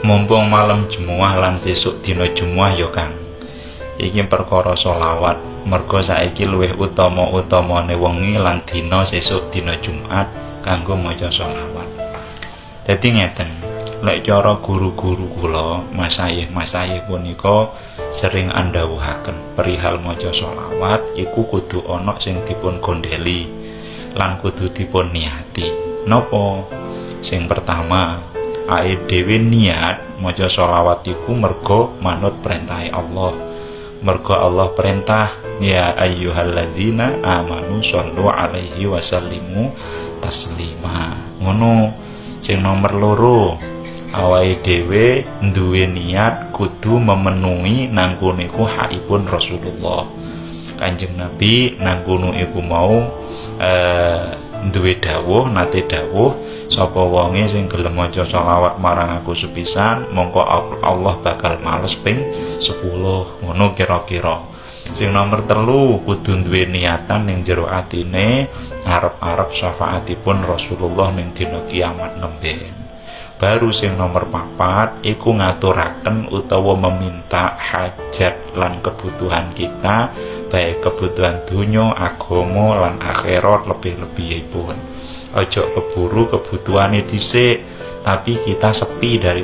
Mumpung malam Jemuah lan sesuk dina Jemuah ya, Kang. Iki perkara sholawat. Mergo saiki luwih utama-utamane wengi lan dina sesuk dina Jumat kanggo maca sholawat. Dadi ngeten, lek cara guru-guru kula, masayih-masayih punika sering andhawuhaken perihal maca sholawat iku kudu ana sing dipun gondeli lan kudu dipun niati. Napa? Sing pertama, awake dhewe niat maca sholawat iku mergo manut perintahe Allah. Mergo Allah perintah, ya ayyuhalladzina amanu shollu alaihi wasallimu taslima. Ngono. Sing nomor loro, awake dhewe duwe niat kudu memenuhi nang kono iku hakipun Rasulullah. Kanjeng Nabi nang kono iku mau duwe dawuh, nate dawuh, sapa wonge sing gelem maca sholawat marang aku sepisan, mongko Allah bakal males ping 10, ngono kira-kira. Sing nomor telu, kudu duwe niatan ning jero atine arep-arep syafaatipun Rasulullah ning dina kiamat nemben. Baru sing nomor papat iku ngaturaken utawa meminta hajat lan kebutuhan kita, baik kebutuhan dunya, agama lan akhirat lebih-lebihipun. Ojo keburu kebutuhane dhisik, tapi kita sepi dari